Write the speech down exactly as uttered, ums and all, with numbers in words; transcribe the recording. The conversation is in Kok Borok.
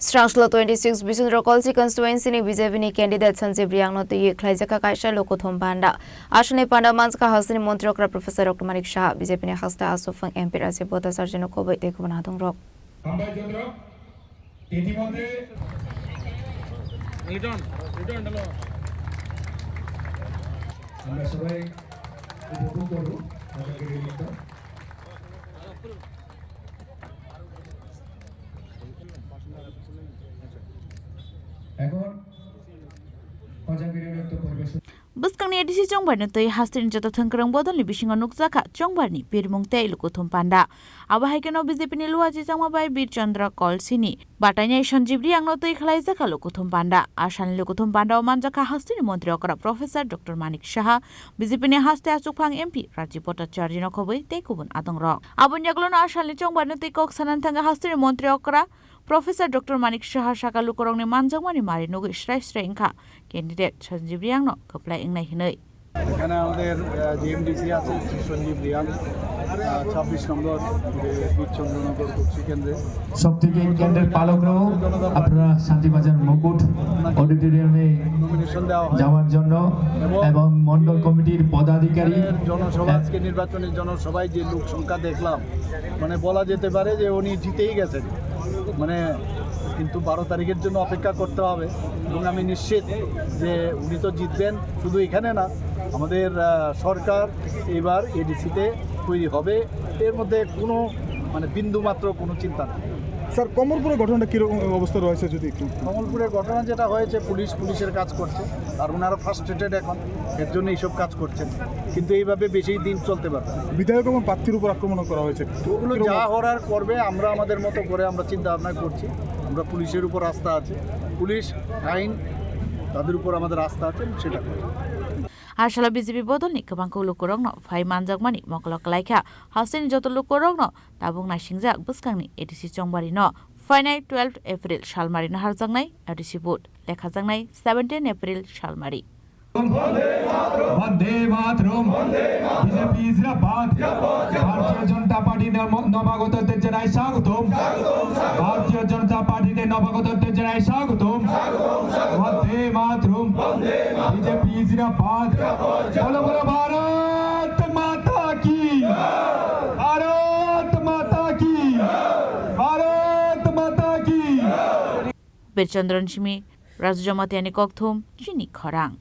Srangsola twenty six Bisundro Kolsi constituency ni B J P ni candidate Sanjib Riang no twi khlaijak kha kaisa lukuthum panda. Aswk ni panda manjak kha hasteni montri okra Professor Doctor Manik Saha, B J P ni haste aswk phang M P Rajiv Bhattacharya no kubui tei kubun adong rok. Hambai Chandra, ইতিমধ্যে Return, return, hello. আমরা সবাই উপভোগ করব আজকের এই দিনটা। এখন খোঁজাগিরি নৃত্য পরিবেশন। Bwskangni A D C chongbarni twi hasteni joto thwngkwrwng bodolni bisingo nukjakha chongbarni birmung tei lukuthum panda. Abo hai kheno B J P ni luachi changma bai Bir Chandra Kolsini batainai Sanjib Riangno twi khlaijakha lukuthum panda. Asalni lukuthum pandao manjakha hasteni montri okra Professor Doctor Manik Saha, B J P ni haste achukphang M P Rajiv Bhattacharya no khobwi tei kubun adongrok. Aboni yagulono asalni chongbarni twi kok sanani thangkha hasteni montri okra Professor Doctor Manik Saha saka lukurokni manjakmani mari nugwi srai srai wngkha candidate Sanjib Riangno kwplai wngnai hinwi. এখানে আমাদের, আহ, যে এমডিসি আছে, শ্রী সঞ্জীব রিয়াং, আহ, ছাব্বিশ নম্বর, যে বীরচন্দ্রনগর কুর্সি কেন্দ্রে। শক্তি গেইন কেন্দ্রের পালকরাও আপনারা শান্তিবাজার মুকুট অডিটোরিয়ামে নমিনেশন দেওয়া হয়। যাওয়ার জন্য এবং এবং মণ্ডল কমিটির পদাধিকারী জনসভা, আজকে নির্বাচনী জনসভায় যে লোক সংখ্যা দেখলাম, মানে বলা যেতে পারে যে উনি জিতেই গেছেন, মানে কিন্তু বারো তারিখের জন্য অপেক্ষা করতে হবে এবং আমি নিশ্চিত যে উনি তো জিতবেন। শুধু এখানে না, আমাদের, আহ, সরকার এবার এডিসিতে তৈরি হবে, এর মধ্যে কোনো মানে বিন্দুমাত্র কোনো চিন্তা নেই। স্যার, কমলপুরের ঘটনাটা কীরকম অবস্থা রয়েছে যদি একটু? কমলপুরের ঘটনা যেটা হয়েছে, পুলিশ পুলিশের কাজ করছে, আর ওনারা ফ্রাস্ট্রেটেড এখন, এর জন্য এইসব কাজ করছেন, কিন্তু এইভাবে বেশি দিন চলতে পারবে না। বিধায়ক এবং প্রার্থীর উপর আক্রমণ করা হয়েছে। ওগুলো যা করার করবে, আমরা আমাদের মতো করে আমরা চিন্তা ভাবনা করছি, আমরা পুলিশের উপর আস্থা আছে, পুলিশ আইন তাদের উপর আমাদের আস্থা আছে, সেটা করবে। Asalo B J P bodolni kwbang kok lukurokno phai manjakmani mokolo kwlaikha hasteni joto lukurokno tabuk naisingjak bwskangni A D C chongbarino. Phainai twelve April salmarino harjaknai A D C vote lekhajaknai seventeen April salmari. বন্দে মাতরম। বিজেপি জিন্দাবাদ। ভারতীয় জনতা পার্টি নব-, নবাগতদের জানাই স্বাগতম। ভারতীয় জনতা পার্টিতে নবাগতদের জানাই স্বাগতম। বন্দে মাতরম। বিজেপি জিন্দাবাদ। বলো, বলো, ভারত মাতা কি। ভারত মাতা কি। ভারত মাতা কি। Birchandran Simi, Raju Jamatiani kokthum, chini khorang.